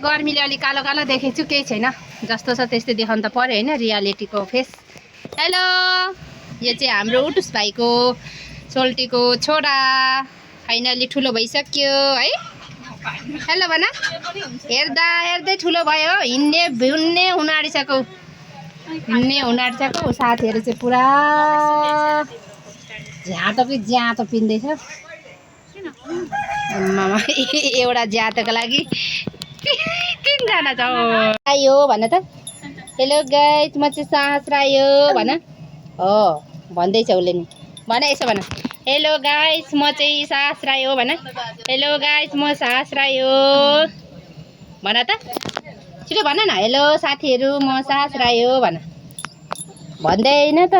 गर्मीले अलि कालो कालो देखेको छु, केही छैन, जस्तो छ त्यस्तै देखाउनु त पर्यो होइन, रियालिटीको फेस। हेलो, यो चाहिँ हाम्रो उटुस भाइको सोल्टीको छोरा, फाइनली ठुलो भइसक्यो है। हेलो भन, हेर्दा हेर्दै ठुलो भयो, हिँड्ने भिड्ने हुन आँटिसक्यो, साथीहरू चाहिँ पुरा झ्याँतो कि ज्याँतो पिन्दैछ। मामा एउटा ज्याँतोको लागि 3 जना छ। आयो भन त, हेलो गाइस म चाहिँ साहस रायो भन। हो भन्दैछ उसले नि, भन यसो भन, हेलो गाइस म चाहिँ साहस रायो भन। हेलो गाइस म साहस रायो भन त, छिटो भन न, हेलो साथीहरू म साहस रायो भन। भन्दैन त।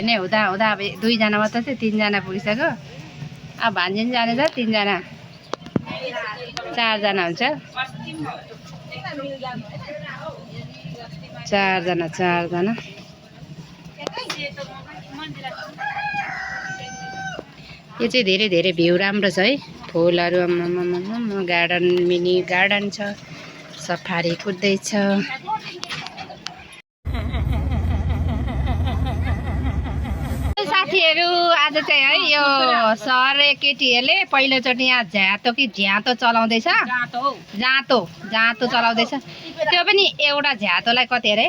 नै हुँदा हुँदा अब 2 जना मात्र थियो, 3 जना पुगिसक्यो। अब भान्जिन जाने छ 3 जना, 4 जना हुन्छ। 4 जना यो चाहिँ धेरै धेरै भ्यू राम्रो छ है, फुलहरू, गार्डन, मिनी गार्डन छ, सफारी कुद्दैछ। साथीहरू आज चाहिँ है यो सहर केटीहरूले पहिलोचोटि यहाँ झ्याँतो कि झ्याँतो चलाउँदैछ, जाँतो चलाउँदैछ। त्यो पनि एउटा झ्याँतोलाई कति अरे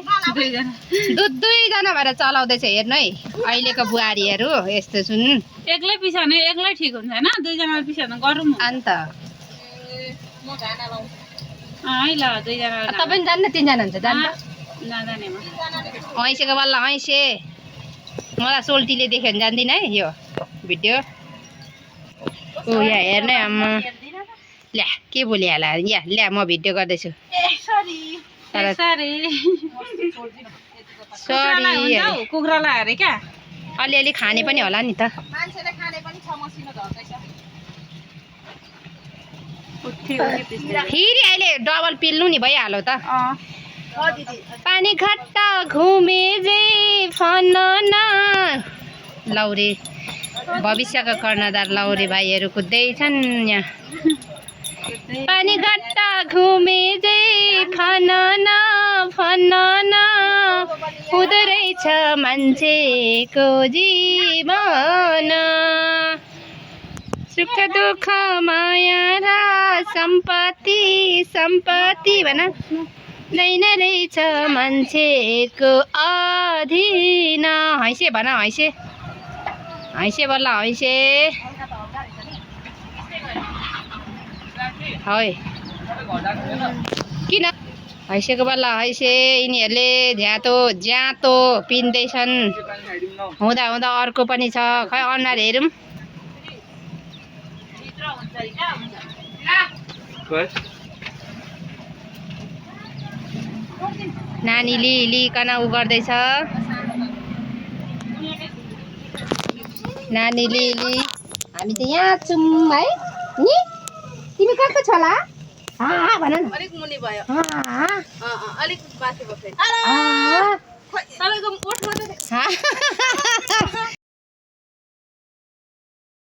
2 जना भएर चलाउँदैछ। हेर्नु है अहिलेको बुहारीहरू यस्तो छन्। एक्लै पिसाउने एक्लै ठिक हुन्छ हैन, 2 जना पिसाउन गरौँ अन्त। म गाना लाउँछु है ल, 2 जना। तपाईं जान्न, 3 जना हुन्छ जान्न नजाने म। ऐसेको बल्ल ऐसे मलाई सोल्टीले देख्यो भने जान्दिनँ है यो भिडियो। ऊ यहाँ हेर्ने आम्मा, ल्या के बोलिहाल्ला, यहाँ ल्या म भिडियो गर्दैछु। सरी कुखुरालाई हेरे क्या, अलिअलि खाने पनि होला नि त। मान्छेले खाने पनि छ, मसिनो झर्दैछ। फेरि अहिले डबल पिल्नु नि भइहाल्यो त। पानी घट्टा घुमे जे फनना लौरे, भविष्यका कर्णधार लौरे भाइहरू कुद्दैछन् यहाँ। पानी घट्टा घुमे जे फनना हुँदो रहेछ मान्छेको जीवन, सुख दुःख माया र सम्पत्ति भन, नैन रहेछ मान्छेको अधीन। हैसे भन, हैसे बल्ल हैसे है, किन हैसेको बल्ल हैसे। यिनीहरूले ज्याँतो पिन्दैछन्, हुँदा हुँदा अर्को पनि छ, खै अनुहार हेरौँ। नानी लिकन उ गर्दैछ, नानी लि हामी त यहाँ छौँ है। नि तिमी कहाँको छ होला भन न, अलिक मुनि भयो, अलिक बाँकी भयो।